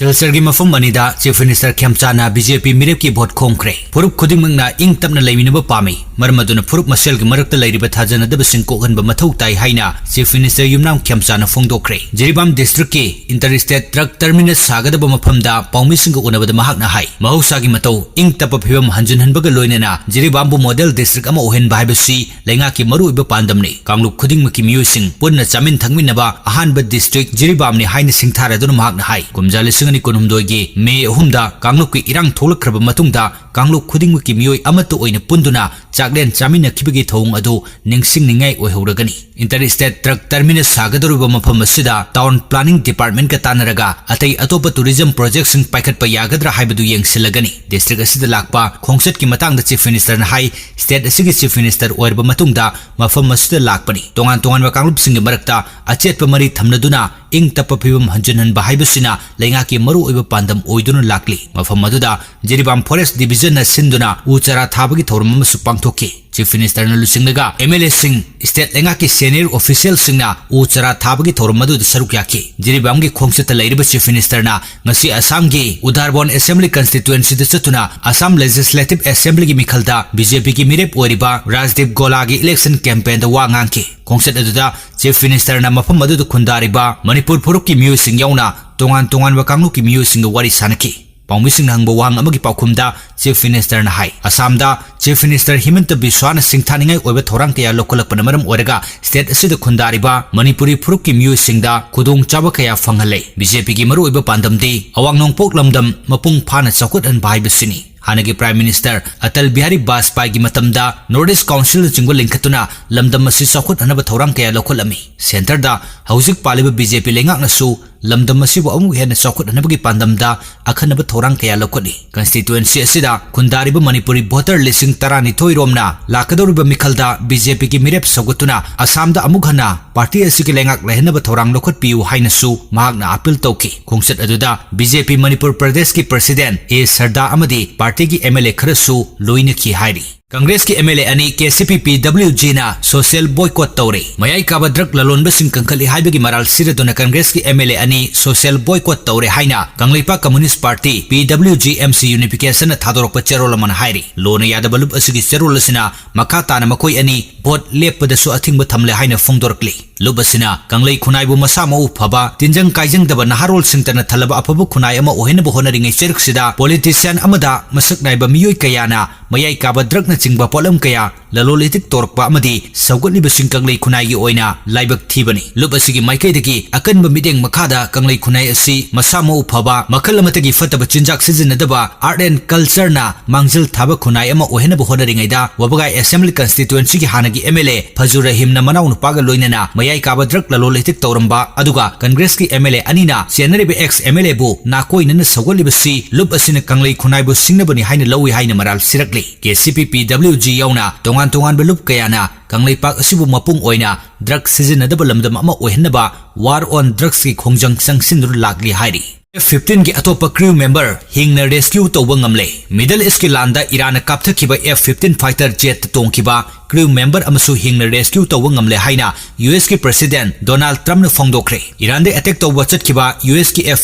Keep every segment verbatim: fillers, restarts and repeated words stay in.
ꯁꯤꯜꯆꯔꯒꯤ ꯃꯐꯝ ꯑꯅꯤꯗ Chief Minister ꯈꯦꯝꯆꯥꯟꯅ BJP ꯃꯤꯔꯦꯞꯀꯤ vote ꯈꯣꯝꯈ꯭ꯔꯦ꯫ ꯐꯨꯔꯨꯞ ꯈꯨꯗꯤꯡꯃꯛꯅ ꯏꯪ ꯇꯞꯅ ꯂꯩꯃꯤꯟꯅꯕ ꯄꯥꯝꯃꯤ, ꯃꯔꯝ ꯑꯗꯨꯅ ꯐꯨꯔꯨꯞ ꯃꯁꯦꯜꯒꯤ ꯃꯔꯛꯇ ꯂꯩꯔꯤꯕ ꯊꯥꯖꯅꯗꯕꯁꯤꯡ ꯀꯣꯛꯍꯟꯕ ꯃꯊꯧ ꯇꯥꯏ ꯍꯥꯏꯅ Chief Minister ꯌꯨꯝꯅꯥꯝ ꯈꯦꯝꯆꯥꯟꯅ ꯐꯣꯡꯗꯣꯛꯈ꯭ꯔꯦ꯫ ꯖꯤꯔꯤꯕꯥꯝ districtꯀꯤ inter-state truck terminus ꯁꯥꯒꯗꯕ ꯃꯐꯝꯗ ꯄꯥꯎꯃꯤꯁꯤꯡꯒ ꯎꯅꯕꯗ ꯃꯍꯥꯛꯅ ꯍꯥꯏ, ꯃꯍꯧꯁꯥꯒꯤ ꯃꯇꯧ ꯏꯪ ꯇꯞꯄ ꯐꯤꯕꯝ ꯍꯟꯖꯤꯟꯍꯟꯕꯒ ꯂꯣꯏꯅꯅ ꯖꯤꯔꯤꯕꯥꯝꯕꯨ model district ꯑꯃ ꯑꯣꯏꯍꯟꯕ ꯍꯥꯏꯕꯁꯤ ꯂꯩꯉꯥꯛꯀꯤ ꯃꯔꯨꯑꯣꯏꯕ ꯄꯥꯟꯗꯝꯅꯤ꯫ ꯀꯥꯡꯂꯨꯞ ꯈꯨꯗꯤꯡꯃꯛꯀꯤ ꯃꯤꯑꯣꯏꯁꯤꯡ ꯄꯨꯟꯅ ꯆꯥꯃꯤꯟ ꯊꯛꯃꯤꯟꯅꯕ ꯑꯍꯥꯟꯕ district ꯖꯤꯔꯤꯕꯥꯝꯅꯤ ꯍꯥꯏꯅ ꯁꯤꯡꯊꯥꯔꯗꯨꯅ ꯃꯍꯥꯛꯅ ꯍꯥꯏ, ꯀꯨꯝꯖꯥ ꯂꯤꯁꯤꯡ ꯑꯅꯤ ꯀꯨꯟꯍꯨꯝꯗꯣꯏꯒꯤ ꯃꯦ ꯑꯍꯨꯝꯗ ꯀꯥꯡꯂꯨꯞꯀꯤ ꯏꯔꯥꯡ ꯊꯣꯛꯂꯛꯈ꯭ꯔꯕ ꯃꯇꯨꯡꯗ ꯀꯥꯡꯂꯨꯞ ꯈꯨꯗꯤꯡꯃꯛꯀꯤ ꯃꯤꯑꯣꯏ ꯑꯃꯠꯇ ꯑꯣꯏꯅ ꯄꯨꯟꯗꯨꯅ ꯆꯥꯛꯂꯦꯟ ꯆꯥꯃꯤꯟꯅꯈꯤꯕꯒꯤ ꯊꯧꯑꯣꯡ ꯑꯗꯨ ꯅꯤꯡꯁꯤꯡꯅꯤꯡꯉꯥꯏ ꯑꯣꯏꯍꯧꯔꯒꯅꯤ꯫ Inter-state truck terminus ꯁꯥꯒꯗꯧꯔꯤꯕ ꯃꯐꯝ ꯑꯁꯤꯗ Town Planning Departmentꯀ ꯇꯥꯟꯅꯔꯒ ꯑꯇꯩ ꯑꯇꯣꯞꯄ tourism projectꯁꯤꯡ ꯄꯥꯏꯈꯠꯄ ꯌꯥꯒꯗ꯭ꯔꯥ ꯍꯥꯏꯕꯗꯨ ꯌꯦꯡꯁꯤꯜꯂꯒꯅꯤ꯫ District ꯑꯁꯤꯗ ꯂꯥꯛꯄ ꯈꯣꯡꯆꯠꯀꯤ ꯃꯇꯥꯡꯗ Chief Ministerꯅ ꯍꯥꯏ, state ꯑꯁꯤꯒꯤ Chief Minister ꯑꯣꯏꯔꯕ ꯃꯇꯨꯡꯗ ꯃꯐꯝ ꯑꯁꯤꯗ ꯂꯥꯛꯄꯅꯤ꯫ ꯇꯣꯉꯥꯟ ꯇꯣꯉꯥꯟꯕ ꯀꯥꯡꯂꯨꯞꯁꯤꯡꯒꯤ ꯃꯔꯛꯇ ꯑꯆꯦꯠꯄ ꯃꯔꯤ ꯊꯝꯅꯗꯨꯅ ꯏꯪ ꯇꯞꯄ ꯐꯤꯕꯝ ꯍꯟꯖꯤꯟꯍꯟꯕ ꯍꯥꯏꯕꯁꯤꯅ ꯂꯩꯉꯥꯛꯀꯤ ꯃꯔꯨꯑꯣꯏꯕ ꯄꯥꯟꯗꯝ ꯑꯣꯏꯗꯨꯅ ꯂꯥꯛꯂꯤ꯫ ꯃꯐꯝ ꯑꯗꯨꯗ ꯖꯤꯔꯤꯕꯥꯝ Forest Divisionꯅ ꯁꯤꯟꯗꯨꯅ ꯎ ꯆꯥꯔꯥ ꯊꯥꯕꯒꯤ ꯊꯧꯔꯝ ꯑꯃꯁꯨ ꯄꯥꯡꯊꯣꯛꯈꯤ꯫ Chief Ministerꯅ ꯂꯨꯆꯤꯡꯂꯒ MLAꯁꯤꯡ, state ꯂꯩꯉꯥꯛꯀꯤ senior officialꯁꯤꯡꯅ ꯎ ꯆꯥꯔꯥ ꯊꯥꯕꯒꯤ ꯊꯧꯔꯝ ꯑꯗꯨꯗ ꯁꯔꯨꯛ ꯌꯥꯈꯤ꯫ ꯖꯤꯔꯤꯕꯥꯝꯒꯤ ꯈꯣꯡꯆꯠꯇ ꯂꯩꯔꯤꯕ Chief Ministerꯅ ꯉꯁꯤ ꯑꯁꯥꯝꯒꯤ ꯎꯗꯥꯔꯕꯣꯟ Assembly Constituencyꯗ ꯆꯠꯇꯨꯅ ꯑꯁꯥꯝ Legislative Assemblyꯒꯤ ꯃꯤꯈꯜꯗ BJPꯒꯤ ꯃꯤꯔꯦꯞ ꯑꯣꯏꯔꯤꯕ ꯔꯥꯖꯗꯤꯞ ꯒꯣꯂꯥꯒꯤ election campaignꯗ ꯋꯥ ꯉꯥꯡꯈꯤ꯫ ꯈꯣꯡꯆꯠ ꯑꯗꯨꯗ Chief Ministerꯅ ꯃꯐꯝ ꯑꯗꯨꯗ ꯈꯨꯟꯗꯥꯔꯤꯕ ꯃꯅꯤꯄꯨꯔ ꯐꯨꯔꯨꯞꯀꯤ ꯃꯤꯑꯣꯏꯁꯤꯡ ꯌꯥꯎꯅ ꯇꯣꯉꯥꯟ ꯇꯣꯉꯥꯟꯕ ꯀꯥꯡꯂꯨꯞꯀꯤ ꯃꯤꯑꯣꯏꯁꯤꯡꯒ ꯋꯥꯔꯤ ꯁꯥꯅꯈꯤ꯫ ꯄꯥꯎꯃꯤꯁꯤꯡꯅ ꯍꯪꯕ ꯋꯥꯍꯪ ꯑꯃꯒꯤ ꯄꯥꯎꯈꯨꯝꯗ Chief Ministerꯅ ꯍꯥꯏ, ꯑꯁꯥꯝꯗ Chief Minister ꯍꯤꯃꯟꯇ ꯕꯤꯁ꯭ꯋꯥꯅ ꯁꯤꯡꯊꯥꯅꯤꯡꯉꯥꯏ ꯑꯣꯏꯕ ꯊꯧꯔꯥꯡ ꯀꯌꯥ ꯂꯧꯈꯠꯂꯛꯄꯅ ꯃꯔꯝ ꯑꯣꯏꯔꯒ state ꯑꯁꯤꯗ ꯈꯨꯟꯗꯥꯔꯤꯕ ꯃꯅꯤꯄꯨꯔꯤ ꯐꯨꯔꯨꯞꯀꯤ ꯃꯤꯑꯣꯏꯁꯤꯡꯗ ꯈꯨꯗꯣꯡꯆꯥꯕ ꯀꯌꯥ ꯐꯪꯍꯜꯂꯦ꯫ BJPꯒꯤ ꯃꯔꯨꯑꯣꯏꯕ ꯄꯥꯟꯗꯝꯗꯤ ꯑꯋꯥꯡ ꯅꯣꯡꯄꯣꯛ ꯂꯝꯗꯝ ꯃꯄꯨꯡ ꯐꯥꯅ ꯆꯥꯎꯈꯠꯍꯟꯕ ꯍꯥꯏꯕꯁꯤꯅꯤ꯫ ꯍꯥꯟꯅꯒꯤ Prime Minister ꯑꯇꯜ ꯕꯤꯍꯥꯔꯤ ꯕꯥꯖꯄꯥꯏꯒꯤ ꯃꯇꯝꯗ North East Councilꯅꯆꯤꯡꯕ ꯂꯤꯡꯈꯠꯇꯨꯅ ꯂꯝꯗꯝ ꯑꯁꯤ ꯆꯥꯎꯈꯠꯍꯟꯅꯕ ꯊꯧꯔꯥꯡ ꯀꯌꯥ ꯂꯧꯈꯠꯂꯝꯃꯤ꯫ Centreꯗ ꯍꯧꯖꯤꯛ ꯄꯥꯜꯂꯤꯕ BJP ꯂꯩꯉꯥꯛꯅꯁꯨ ꯂꯝꯗꯝ ꯑꯁꯤꯕꯨ ꯑꯃꯨꯛ ꯍꯦꯟꯅ ꯆꯥꯎꯈꯠꯍꯟꯅꯕꯒꯤ ꯄꯥꯟꯗꯝꯗ ꯑꯈꯟꯅꯕ ꯊꯧꯔꯥꯡ ꯀꯌꯥ ꯂꯧꯈꯠꯂꯤ꯫ Constituency ꯑꯁꯤꯗ ꯈꯨꯟꯗꯥꯔꯤꯕ ꯃꯅꯤꯄꯨꯔꯤ voter ꯂꯤꯁꯤꯡ ꯇꯔꯥꯅꯤꯊꯣꯏ ꯔꯣꯝꯅ ꯂꯥꯛꯀꯗꯧꯔꯤꯕ ꯃꯤꯈꯜꯗ BJPꯒꯤ ꯃꯤꯔꯦꯞ ꯁꯧꯒꯠꯇꯨꯅ ꯑꯁꯥꯝꯗ ꯑꯃꯨꯛ ꯍꯟꯅ ꯄꯥꯔꯇꯤ ꯑꯁꯤꯒꯤ ꯂꯩꯉꯥꯛ ꯂꯩꯍꯟꯅꯕ ꯊꯧꯔꯥꯡ ꯂꯧꯈꯠꯄꯤꯌꯨ ꯍꯥꯏꯅꯁꯨ ꯃꯍꯥꯛꯅ ꯑꯥꯄꯤꯜ ꯇꯧꯈꯤ꯫ ꯈꯣꯡꯆꯠ ꯑꯗꯨꯗ ꯕꯤ ꯖꯦ ꯄꯤ ꯃꯅꯤꯄꯨꯔ ꯄ꯭ꯔꯗꯦꯁꯀꯤ ꯄ꯭ꯔꯁꯤꯗꯦꯟꯠ ꯑꯦ ꯁꯔꯗꯥ ꯑꯃꯗꯤ ꯄꯥꯔꯇꯤꯒꯤ ꯑꯦꯝ ꯑꯦꯜ ꯑꯦ ꯈꯔꯁꯨ ꯂꯣꯏꯅꯈꯤ ꯍꯥꯏꯔꯤ꯫ ꯀꯪꯒ꯭ꯔꯦꯁꯀꯤ ꯑꯦꯝ ꯑꯦꯜ ꯑꯦ ꯑꯅꯤ ꯀꯦ ꯁꯤ ꯄꯤ ꯄꯤ ꯗꯕ꯭ꯂꯤꯎ ꯖꯤꯅ ꯁꯣꯁꯤꯌꯦꯜ ꯕꯣꯏꯀꯣꯠ ꯇꯧꯔꯦ꯫ ꯃꯌꯥꯏ ꯀꯥꯕ ꯗ꯭ꯔꯒ ꯂꯂꯣꯟꯕꯁꯤꯡ ꯀꯟꯈꯠꯂꯤ ꯍꯥꯏꯕꯒꯤ ꯃꯔꯥꯜ ꯁꯤꯔꯗꯨꯅ ꯀꯪꯒ꯭ꯔꯦꯁꯀꯤ ꯑꯦꯝ ꯑꯦꯜ ꯑꯦ ꯑꯅꯤ ꯁꯣꯁꯤꯌꯦꯜ ꯕꯣꯏꯀꯣꯠ ꯇꯧꯔꯦ ꯍꯥꯏꯅ ꯀꯪꯂꯩꯄꯥꯛ ꯀꯝꯃ꯭ꯌꯨꯅꯤꯁ꯭ꯠ ꯄꯥꯔꯇꯤ, ꯄꯤ ꯗꯕ꯭ꯂꯤꯎ ꯖꯤ ꯑꯦꯝ ꯁꯤ ꯌꯨꯅꯤꯐꯤꯀꯦꯁꯟꯅ ꯊꯥꯗꯣꯔꯛꯄ ꯆꯦꯔꯣꯜ ꯑꯃꯅ ꯍꯥꯏꯔꯤ꯫ ꯂꯣꯅ ꯌꯥꯗꯕ ꯂꯨꯞ ꯑꯁꯤꯒꯤ ꯆꯦꯔꯣꯜ ꯑꯁꯤꯅ ꯃꯈꯥ ꯇꯥꯅ ꯃꯈꯣꯏ ꯑꯅꯤ ꯚꯣꯠ ꯂꯦꯞꯄꯗꯁꯨ ꯑꯊꯤꯡꯕ ꯊꯝꯂꯦ ꯍꯥꯏꯅ ꯐꯣꯡꯗꯣꯔꯛꯂꯤ꯫ ꯂꯨꯞ ꯑꯁꯤꯅ ꯀꯪꯂꯩ ꯈꯨꯟꯅꯥꯏꯕꯨ ꯃꯁꯥ ꯃꯎ ꯐꯕ, ꯇꯤꯟꯖꯪ ꯀꯥꯏꯖꯪꯗꯕ ꯅꯍꯥꯔꯣꯜꯁꯤꯡꯇꯅ ꯊꯜꯂꯕ ꯑꯐꯕ ꯈꯨꯟꯅꯥꯏ ꯑꯃ ꯑꯣꯏꯍꯟꯅꯕ ꯍꯣꯠꯅꯔꯤꯉꯩ ꯆꯩꯔꯛꯁꯤꯗ ꯄꯣꯂꯤꯇꯤꯁꯤꯌꯥꯟ ꯑꯃꯗ ꯃꯁꯛ ꯅꯥꯏꯕ ꯃꯤꯑꯣꯏ ꯀꯌꯥꯅ ꯃꯌꯥꯏ ꯀꯥꯕ ꯗ꯭ꯔꯒꯅꯆꯤꯡꯕ ꯄꯣꯠꯂꯝ ꯀꯌꯥ ꯂꯂꯣꯟ ꯏꯇꯤꯛ ꯇꯧꯔꯛꯄ ꯑꯃꯗꯤ ꯁꯧꯒꯠꯂꯤꯕꯁꯤꯡ ꯀꯪꯂꯩ ꯈꯨꯟꯅꯥꯏꯒꯤ ꯑꯣꯏꯅ ꯂꯥꯏꯕꯛ ꯊꯤꯕꯅꯤ꯫ ꯂꯨꯞ ꯑꯁꯤꯒꯤ ꯃꯥꯏꯀꯩꯗꯒꯤ ꯑꯀꯟꯕ ꯃꯤꯠꯌꯦꯡ ꯃꯈꯥꯗ ꯀꯪꯂꯩ ꯈꯨꯟꯅꯥꯏ ꯑꯁꯤ ꯃꯁꯥ ꯃꯎ ꯐꯕ, ꯃꯈꯜ ꯑꯃꯠꯇꯒꯤ ꯐꯠꯇꯕ ꯆꯤꯟꯖꯥꯛ ꯁꯤꯖꯤꯟꯅꯗꯕ, ꯑꯥꯔꯠ ꯑꯦꯟ ꯀꯜꯆꯔꯅ ꯃꯥꯡꯖꯤꯜ ꯊꯥꯕ ꯈꯨꯟꯅꯥꯏ ꯑꯃ ꯑꯣꯏꯍꯟꯅꯕ ꯍꯣꯠꯅꯔꯤꯉꯩꯗ ꯋꯥꯕꯒꯥꯏ ꯑꯦꯁꯦꯝꯕ꯭ꯂꯤ ꯀꯟꯁꯇꯤꯇ꯭ꯋꯦꯟꯁꯤꯒꯤ ꯍꯥꯟꯅꯒꯤ ꯑꯦꯝ ꯑꯦꯜ ꯑꯦ ꯐꯖꯨ ꯔꯍꯤꯝꯅ ꯃꯅꯥꯎꯅꯨꯄꯥꯒ ꯂꯣꯏꯅꯅ ꯃꯌꯥꯏ ꯀꯥꯕ ꯗ꯭ꯔꯒ ꯂꯂꯣꯟ ꯏꯇꯤꯛ ꯇꯧꯔꯝꯕ ꯑꯗꯨꯒ ꯀꯪꯒ꯭ꯔꯦꯁꯀꯤ ꯑꯦꯝ ꯑꯦꯜ ꯑꯦ ꯑꯅꯤꯅ ꯆꯦꯟꯅꯔꯤꯕ ꯑꯦꯛꯁ ꯑꯦꯝ ꯑꯦꯜ ꯑꯦꯕꯨ ꯅꯥꯀꯣꯏꯅꯅ ꯁꯧꯒꯠꯂꯤꯕꯁꯤ ꯂꯨꯞ ꯑꯁꯤꯅ ꯀꯪꯂꯩ ꯈꯨꯟꯅꯥꯏꯕꯨ ꯁꯤꯡꯅꯕꯅꯤ ꯍꯥꯏꯅ ꯂꯧꯏ ꯍꯥꯏꯅ ꯃꯔꯥꯜ ꯁꯤꯔꯛꯂꯤ꯫ ꯀꯦ ꯁꯤ ꯄꯤ ꯄꯤ ꯗꯕ꯭ꯂꯤꯎ ꯖꯤ ꯌꯥꯎꯅ ꯇꯣꯉꯥꯟ ꯇꯣꯉꯥꯟꯕ ꯂꯨꯞ ꯀꯌꯥꯅ ꯀꯪꯂꯩꯄꯥꯛ ꯑꯁꯤꯕꯨ ꯃꯄꯨꯡ ꯑꯣꯏꯅ ꯗ꯭ꯔꯒ ꯁꯤꯖꯤꯟꯅꯗꯕ ꯂꯝꯗꯝ ꯑꯃ ꯑꯣꯏꯍꯟꯅꯕ ꯋꯥꯔ ꯑꯣꯟ ꯗ꯭ꯔꯒꯁꯀꯤ ꯈꯣꯡꯖꯪ ꯆꯪꯁꯤꯟꯗꯨꯅ ꯂꯥꯛꯂꯤ ꯍꯥꯏꯔꯤ꯫ ꯑꯦꯐ ꯐꯤꯐꯇꯤꯟꯒꯤ ꯑꯇꯣꯞꯄ ꯀ꯭ꯔꯤꯎ ꯃꯦꯝꯕꯔ ꯍꯤꯡꯅ ꯔꯦꯁꯀ꯭ꯌꯨ ꯇꯧꯕ ꯉꯝꯂꯦ꯫ ꯃꯤꯗꯜ ꯏꯁ꯭ꯠꯀꯤ ꯂꯥꯟꯗ ꯏꯔꯥꯟꯅ ꯀꯥꯞꯊꯈꯤꯕ ꯑꯦꯐ ꯐꯤꯐꯇꯤꯟ ꯐꯥꯏꯇꯔ ꯖꯦꯠꯇ ꯇꯣꯡꯈꯤꯕ ꯀ꯭ꯔꯤꯎ ꯃꯦꯝꯕꯔ ꯑꯃꯁꯨ ꯍꯤꯡꯅ ꯔꯦꯁꯀ꯭ꯌꯨ ꯇꯧꯕ ꯉꯝꯂꯦ ꯍꯥꯏꯅ ꯌꯨ ꯑꯦꯁꯀꯤ ꯄ꯭ꯔꯁꯤꯗꯦꯟꯠ ꯗꯣꯅꯥꯜꯗ ꯇ꯭ꯔꯝꯞꯅ ꯐꯣꯡꯗꯣꯛꯈ꯭ꯔꯦ꯫ ꯏꯔꯥꯟꯗ ꯑꯦꯇꯦꯛ ꯇꯧꯕ ꯆꯠꯈꯤꯕ ꯌꯨ ꯑꯦꯁꯀꯤ ꯑꯦꯐ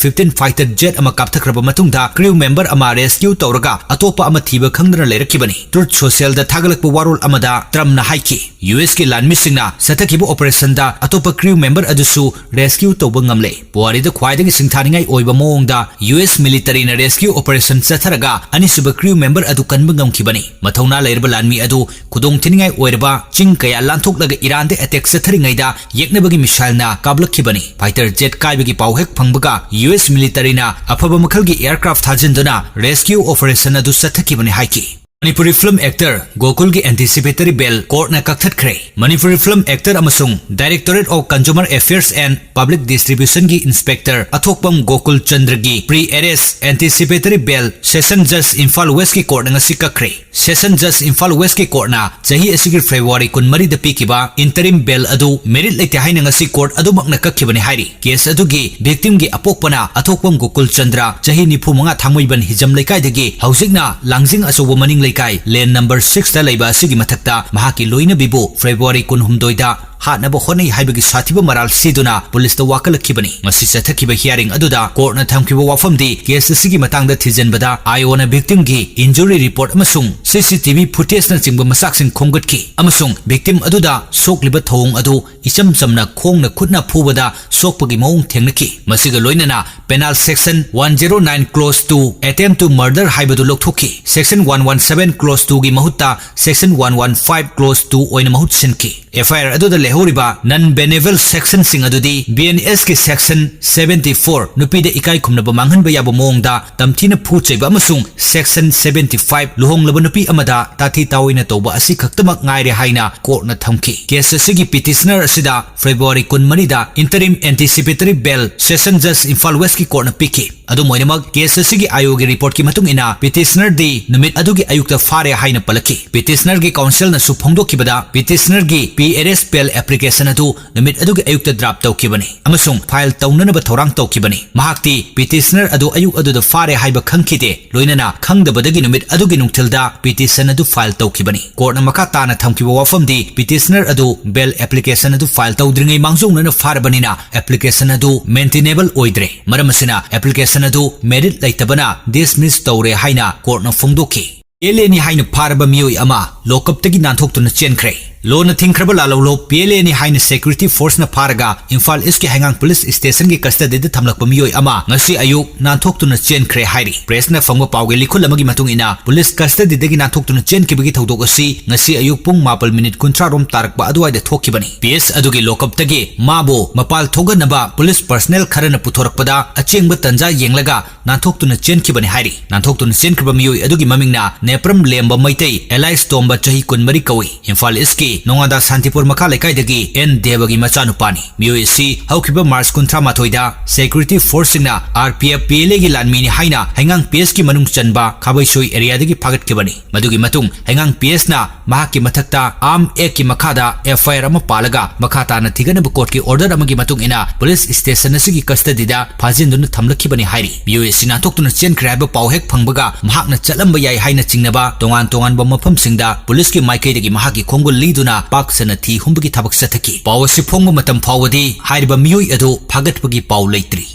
ꯐꯤꯐꯇꯤꯟ ꯐꯥꯏꯇꯔ ꯖꯦꯠ ꯑꯃ ꯀꯥꯞꯊꯈ꯭ꯔꯕ ꯃꯇꯨꯡꯗ ꯀ꯭ꯔꯤꯎ ꯃꯦꯝꯕꯔ ꯑꯃ ꯔꯦꯁꯀ꯭ꯌꯨ ꯇꯧꯔꯒ ꯑꯇꯣꯞꯄ ꯑꯃ ꯊꯤꯕ ꯈꯪꯗꯅ ꯂꯩꯔꯛꯈꯤꯕꯅꯤ꯫ ꯇ꯭ꯔꯨꯊ ꯁꯣꯁꯤꯌꯦꯜꯗ ꯊꯥꯒꯠꯂꯛꯄ ꯋꯥꯔꯣꯜ ꯑꯃꯗ ꯇ꯭ꯔꯝꯞꯅ ꯍꯥꯏꯈꯤ, ꯌꯨ ꯑꯦꯁꯀꯤ ꯂꯥꯟꯃꯤꯁꯤꯡꯅ ꯆꯠꯊꯈꯤꯕ ꯑꯣꯄꯔꯦꯁꯟꯗ ꯑꯇꯣꯞꯄ ꯀ꯭ꯔꯤꯎ ꯃꯦꯝꯕꯔ ꯑꯗꯨꯁꯨ ꯔꯦꯁꯀ꯭ꯌꯨ ꯇꯧꯕ ꯉꯝꯂꯦ꯫ ꯄꯨꯋꯥꯔꯤꯗ ꯈ꯭ꯋꯥꯏꯗꯒꯤ ꯁꯤꯡꯊꯥꯅꯤꯡꯉꯥꯏ ꯑꯣꯏꯕ ꯃꯑꯣꯡꯗ ꯌꯨ ꯑꯦꯁ ꯃꯤꯂꯤꯇꯔꯤꯅ ꯔꯦꯁꯀ꯭ꯌꯨ ꯑꯣꯄꯔꯦꯁꯟ ꯆꯠꯊꯔꯒ ꯑꯅꯤꯁꯨꯕ ꯀ꯭ꯔꯤꯎ ꯃꯦꯝꯕꯔ ꯑꯗꯨ ꯀꯟꯕ ꯉꯝꯈꯤꯕꯅꯤ꯫ ꯃꯊꯧꯅꯥ ꯂꯩꯔꯕ ꯂꯥꯟꯃꯤ ꯑꯗꯨ ꯈꯨꯗꯣꯡꯊꯤꯅꯤꯡꯉꯥꯏ ꯑꯣꯏꯔꯕ ꯆꯤꯡ ꯀꯌꯥ ꯂꯥꯟꯊꯣꯛꯂꯒ ꯏꯔꯥꯟꯗ ꯑꯦꯇꯦꯛ ꯆꯠꯊꯔꯤꯉꯩꯗ ꯌꯦꯛꯅꯕꯒꯤ ꯃꯤꯁꯥꯏꯜꯅ ꯀꯥꯞꯂꯛꯈꯤꯕꯅꯤ꯫ ꯐꯥꯏꯇꯔ ꯖꯦꯠ ꯀꯥꯏꯕꯒꯤ ꯄꯥꯎ ꯍꯦꯛ ꯐꯪꯕꯒ ꯌꯨ ꯑꯦꯁ ꯃꯤꯂꯤꯇꯔꯤꯅ ꯑꯐꯕ ꯃꯈꯜꯒꯤ ꯑꯦꯌꯔꯀ꯭ꯔꯥꯐ ꯊꯥꯖꯤꯟꯗꯨꯅ ꯔꯦꯁꯀ꯭ꯌꯨ ꯑꯣꯄꯔꯦꯁꯟ ꯑꯗꯨ ꯆꯠꯊꯈꯤꯕꯅꯤ ꯍꯥꯏꯈꯤ꯫ ꯃꯅꯤꯄꯨꯔꯤ ꯐꯤꯂꯝ ꯑꯦꯛꯇꯔ ꯒꯣꯀꯨꯜꯒꯤ ꯑꯦꯟꯇꯤꯁꯤꯄꯦꯇꯔꯤ ꯕꯦꯜ ꯀꯣꯔꯠꯅ ꯀꯛꯊꯠꯈ꯭ꯔꯦ꯫ ꯃꯅꯤꯄꯨꯔꯤ ꯐꯤꯂꯝ ꯑꯦꯛꯇꯔ ꯑꯃꯁꯨꯡ Directorate of Consumer Affairs and Public Distributionꯒꯤ ꯏꯟꯁꯄꯦꯛꯇꯔ ꯑꯊꯣꯛꯄꯝ ꯒꯣꯀꯨꯜ ꯆꯟꯗ꯭ꯔꯒꯤ pre arrest anticipatory bail session ꯖꯖ ꯏꯝꯐꯥꯜ ꯋꯦꯁꯀꯤ ꯀꯣꯔꯠꯅ ꯉꯁꯤ ꯀꯛꯈ꯭ꯔꯦ꯫ Session Judge Imphal West ꯀꯤ court ꯅ ꯆꯍꯤ ꯑꯁꯤꯒꯤ February ꯀꯨꯟꯃꯔꯤꯗ ꯄꯤꯈꯤꯕ interim bail ꯑꯗꯨ merit ꯂꯩꯇꯦ ꯍꯥꯏꯅ ꯉꯁꯤ court ꯑꯗꯨꯃꯛꯅ ꯀꯛꯈꯤꯕꯅꯤ ꯍꯥꯏꯔꯤ꯫ Case ꯑꯗꯨꯒꯤ victim ꯒꯤ ꯑꯄꯣꯛꯄꯅ ꯑꯊꯣꯛꯄꯝ ꯒꯣꯀꯨꯜ ꯆꯟꯗ꯭ꯔ, ꯆꯍꯤ ꯅꯤꯐꯨ ꯃꯉꯥ, ꯊꯥꯡꯃꯩꯕꯟ ꯍꯤꯖꯝ ꯂꯩꯀꯥꯏꯗꯒꯤ ꯍꯧꯖꯤꯛꯅ ꯂꯥꯡꯖꯤꯡ ꯑꯆꯧꯕ ꯃꯅꯤꯡ ꯂꯩꯀꯥꯏ, lane number six ꯇ ꯂꯩꯕ ꯑꯁꯤꯒꯤ ꯃꯊꯛꯇ ꯃꯍꯥꯛꯀꯤ ꯂꯣꯏꯅꯕꯤꯕꯨ February ꯀꯨꯟꯍꯨꯝꯗꯣꯏꯗ ꯍꯥꯠꯅꯕ ꯍꯣꯠꯅꯩ ꯍꯥꯏꯕꯒꯤ ꯁꯥꯊꯤꯕ ꯃꯔꯥꯜ ꯁꯤꯗꯨꯅ police ꯇ ꯋꯥꯀꯠꯂꯛꯈꯤꯕꯅꯤ꯫ ꯉꯁꯤ ꯆꯠꯊꯈꯤꯕ hearing ꯑꯗꯨꯗ court ꯅ ꯊꯝꯈꯤꯕ ꯋꯥꯐꯝꯗꯤ case ꯑꯁꯤꯒꯤ ꯃꯇꯥꯡꯗ ꯊꯤꯖꯤꯟꯕꯗ ꯑꯥꯏ ꯑꯣ ꯅ victim ꯒꯤ injury report ꯑꯃꯁꯨꯡ C C T V footage ꯅꯆꯤꯡꯕ ꯃꯆꯥꯛꯁꯤꯡ ꯈꯣꯝꯒꯠꯈꯤ ꯑꯃꯁꯨꯡ victim ꯑꯗꯨꯗ ꯁꯣꯛꯂꯤꯕ ꯊꯧꯑꯣꯡ ꯑꯗꯨ ꯏꯆꯝ ꯆꯝꯅ ꯈꯣꯡꯅ ꯈꯨꯠꯅ ꯐꯨꯕꯗ ꯁꯣꯛꯄꯒꯤ ꯃꯑꯣꯡ ꯊꯦꯡꯅꯈꯤ꯫ ꯃꯁꯤꯒ ꯂꯣꯏꯅꯅ penal section one zero nine clause two, attempt to murder ꯍꯥꯏꯕꯗꯨ ꯂꯧꯊꯣꯛꯈꯤ꯫ Section one one seven clause two ꯒꯤ ꯃꯍꯨꯠꯇ section one one five clause two ꯑꯣꯏꯅ ꯃꯍꯨꯠ ꯁꯤꯟꯈꯤ꯫ F I R ꯑꯗꯨꯗ ꯂꯩꯍꯧꯔꯤꯕ non bailable section ꯁꯤꯡ ꯑꯗꯨꯗꯤ B N S ꯀꯤ section seventy four, ꯅꯨꯄꯤꯗ ꯏꯀꯥꯏ ꯈꯨꯝꯅꯕ ꯃꯥꯡꯍꯟꯕ ꯌꯥꯕ ꯃꯑꯣꯡꯗ ꯇꯝꯊꯤꯅ ꯐꯨ ꯆꯩꯕ, ꯑꯃꯁꯨꯡ section seventy five, ꯂꯨꯍꯣꯡꯂꯕ ꯅꯨꯄꯤ ꯑꯃꯗ ꯇꯥꯊꯤ ꯇꯥꯑꯣꯏꯅ ꯇꯧꯕ ꯑꯁꯤ ꯈꯛꯇꯃꯛ ꯉꯥꯏꯔꯦ ꯍꯥꯏꯅ court ꯅ ꯊꯝꯈꯤ꯫ Case ꯑꯁꯤꯒꯤ petitioner ꯑꯁꯤꯗ February ꯀꯨꯟꯃꯔꯤꯗ interim anticipatory bail Session Judge Imphal West ꯀꯤ court ꯅ ꯄꯤꯈꯤ꯫ ꯑꯗꯨꯝ ꯑꯣꯏꯅꯃꯛ, case ꯑꯁꯤꯒꯤ ꯑꯥꯏ ꯑꯣ ꯒꯤ report ꯀꯤ ꯃꯇꯨꯡ ꯏꯟꯅ petitioner ꯗꯤ ꯅꯨꯃꯤꯠ ꯑꯗꯨꯒꯤ ꯑꯌꯨꯛꯇ ꯐꯥꯔꯦ ꯍꯥꯏꯅ ꯄꯜꯂꯛꯈꯤ꯫ Petitioner ꯒꯤ counsel ꯅꯁꯨ ꯐꯣꯡꯗꯣꯛꯈꯤꯕꯗ petitioner ꯒꯤ P R S bail application ꯑꯗꯨ ꯅꯨꯃꯤꯠ ꯑꯗꯨꯒꯤ ꯑꯌꯨꯛꯇ draft ꯇꯧꯈꯤꯕꯅꯤ ꯑꯃꯁꯨꯡ file ꯇꯧꯅꯅꯕ ꯊꯧꯔꯥꯡ ꯇꯧꯈꯤꯕꯅꯤ꯫ ꯃꯍꯥꯛꯇꯤ petitioner ꯑꯗꯨ ꯑꯌꯨꯛ ꯑꯗꯨꯗ ꯐꯥꯔꯦ ꯍꯥꯏꯕ ꯈꯪꯈꯤꯗꯦ, ꯂꯣꯏꯅꯅ ꯈꯪꯗꯕꯗꯒꯤ ꯅꯨꯃꯤꯠ ꯑꯗꯨꯒꯤ ꯅꯨꯡꯊꯤꯜꯗ petition ꯑꯗꯨ file ꯇꯧꯈꯤꯕꯅꯤ꯫ Court ꯅ ꯃꯈꯥ ꯇꯥꯅ ꯊꯝꯈꯤꯕ ꯋꯥꯐꯝꯗꯤ petitioner ꯑꯗꯨ bail application ꯑꯗꯨ file ꯇꯧꯗ꯭ꯔꯤꯉꯩ ꯃꯥꯡꯖꯧꯅꯅ ꯐꯥꯔꯕꯅꯤꯅ application ꯑꯗꯨ maintainable ꯑꯣꯏꯗ꯭ꯔꯦ꯫ ꯃꯔꯝ ꯑꯁꯤꯅ application ꯑꯗꯨ merit ꯂꯩꯇꯕꯅ dismiss ꯇꯧꯔꯦ ꯍꯥꯏꯅ court ꯅ ꯐꯣꯡꯗꯣꯛꯈꯤ꯫ P L A ꯅꯤ ꯍꯥꯏꯅ ꯐꯥꯔꯕ ꯃꯤꯑꯣꯏ ꯑꯃ lockup ꯇꯒꯤ ꯅꯥꯟꯊꯣꯛꯇꯨꯅ ꯆꯦꯟꯈ꯭ꯔꯦ꯫ Law ꯅ ꯊꯤꯡꯈ꯭ꯔꯕ ꯂꯥꯜꯍꯧꯂꯨꯞ P L A ꯅꯤ ꯍꯥꯏꯅ security force ꯅ ꯐꯥꯔꯒ Imphal East ꯀꯤ ꯍꯩꯉꯥꯡ police station ꯒꯤ custody ꯗ ꯊꯝꯂꯛꯄ ꯃꯤꯑꯣꯏ ꯑꯃ ꯉꯁꯤ ꯑꯌꯨꯛ ꯅꯥꯟꯊꯣꯛꯇꯨꯅ ꯆꯦꯟꯈ꯭ꯔꯦ ꯍꯥꯏꯔꯤ꯫ Press ꯅ ꯐꯪꯕ ꯄꯥꯎꯒꯤ ꯂꯤꯈꯨꯜ ꯑꯃꯒꯤ ꯃꯇꯨꯡ ꯏꯟꯅ, police custody ꯗꯒꯤ ꯅꯥꯟꯊꯣꯛꯇꯨꯅ ꯆꯦꯟꯈꯤꯕꯒꯤ ꯊꯧꯗꯣꯛ ꯑꯁꯤ ꯉꯁꯤ ꯑꯌꯨꯛ ꯄꯨꯡ ꯃꯥꯄꯜ minute ꯀꯨꯟꯊ꯭ꯔꯥ ꯔꯣꯝ ꯇꯥꯔꯛꯄ ꯑꯗꯨꯋꯥꯏꯗ ꯊꯣꯛꯈꯤꯕꯅꯤ꯫ P S ꯑꯗꯨꯒꯤ lockup ꯇꯒꯤ ꯃꯥꯕꯨ ꯃꯄꯥꯜ ꯊꯣꯛꯍꯟꯅꯕ police personnel ꯈꯔꯅ ꯄꯨꯊꯣꯔꯛꯄꯗ ꯑꯆꯦꯡꯕ ꯇꯟꯖꯥ ꯌꯦꯡꯂꯒ ꯅꯥꯟꯊꯣꯛꯇꯨꯅ ꯆꯦꯟꯈꯤꯕꯅꯤ ꯍꯥꯏꯔꯤ꯫ ꯅꯥꯟꯊꯣꯛꯇꯨꯅ ꯆꯦꯟꯈ꯭ꯔꯕ ꯃꯤꯑꯣꯏ ꯑꯗꯨꯒꯤ ꯃꯃꯤꯡꯅ ꯅꯦꯄ꯭ꯔꯝ ꯂꯦꯝꯕ ꯃꯩꯇꯩ alias ꯇꯣꯝꯕ, ꯆꯍꯤ ꯀꯨꯟꯃꯔꯤ ꯀꯧꯏ꯫ Imphal East ꯀꯤ ꯅꯣꯉꯥꯗꯥ ꯁꯥꯟꯇꯤꯄꯨꯔ ꯃꯈꯥ ꯂꯩꯀꯥꯏꯗꯒꯤ ꯑꯦꯟ ꯗꯦꯕꯒꯤ ꯃꯆꯥꯅꯨꯄꯥꯅꯤ꯫ ꯃꯤꯑꯣꯏ ꯑꯁꯤ ꯍꯧꯈꯤꯕ ꯃꯥꯔꯆ ꯀꯨꯟꯊ꯭ꯔꯥ ꯃꯥꯊꯣꯏꯗ security forceꯁꯤꯡꯅ R P F P L Aꯒꯤ ꯂꯥꯟꯃꯤꯅꯤ ꯍꯥꯏꯅ ꯍꯩꯉꯥꯡ ꯄꯤ ꯑꯦꯁꯀꯤ ꯃꯅꯨꯡ ꯆꯟꯕ ꯈꯥꯕꯩꯁꯣꯏ areaꯗꯒꯤ ꯐꯥꯒꯠꯈꯤꯕꯅꯤ꯫ ꯃꯗꯨꯒꯤ ꯃꯇꯨꯡ ꯍꯩꯉꯥꯡ ꯄꯤ ꯑꯦꯁꯅ ꯃꯍꯥꯛꯀꯤ ꯃꯊꯛꯇ Arm Actꯀꯤ ꯃꯈꯥꯗ F I R ꯑꯃ ꯄꯥꯜꯂꯒ ꯃꯈꯥ ꯇꯥꯅ ꯊꯤꯒꯠꯅꯕ courtꯀꯤ order ꯑꯃꯒꯤ ꯃꯇꯨꯡ ꯏꯟꯅ police station ꯑꯁꯤꯒꯤ custodyꯗ ꯐꯥꯖꯤꯟꯗꯨꯅ ꯊꯝꯂꯛꯈꯤꯕꯅꯤ ꯍꯥꯏꯔꯤ꯫ ꯃꯤꯑꯣꯏ ꯑꯁꯤ ꯅꯥꯟꯊꯣꯛꯇꯨꯅ ꯆꯦꯟꯈ꯭ꯔꯦ ꯍꯥꯏꯕ ꯄꯥꯎ ꯍꯦꯛ ꯐꯪꯕꯒ ꯃꯍꯥꯛꯅ ꯆꯠꯂꯝꯕ ꯌꯥꯏ ꯍꯥꯏꯅ ꯆꯤꯡꯅꯕ ꯇꯣꯉꯥꯟ ꯇꯣꯉꯥꯟꯕ ꯃꯐꯝꯁꯤꯡꯗ policeꯀꯤ ꯃꯥꯏꯀꯩꯗꯒꯤ ꯃꯍꯥꯛꯀꯤ ꯈꯣꯡꯒꯨꯜ ꯂꯤꯗꯨꯅ ꯄꯥꯛ ꯁꯟꯅ ꯊꯤ ꯍꯨꯝꯕꯒꯤ ꯊꯕꯛ ꯆꯠꯊꯈꯤ꯫ ꯄꯥꯎ ꯑꯁꯤ ꯐꯣꯡꯕ ꯃꯇꯝ ꯐꯥꯎꯕꯗꯤ ꯍꯥꯏꯔꯤꯕ ꯃꯤꯑꯣꯏ ꯑꯗꯨ ꯐꯥꯒꯠꯄꯒꯤ ꯄꯥꯎ ꯂꯩꯇ꯭ꯔꯤ꯫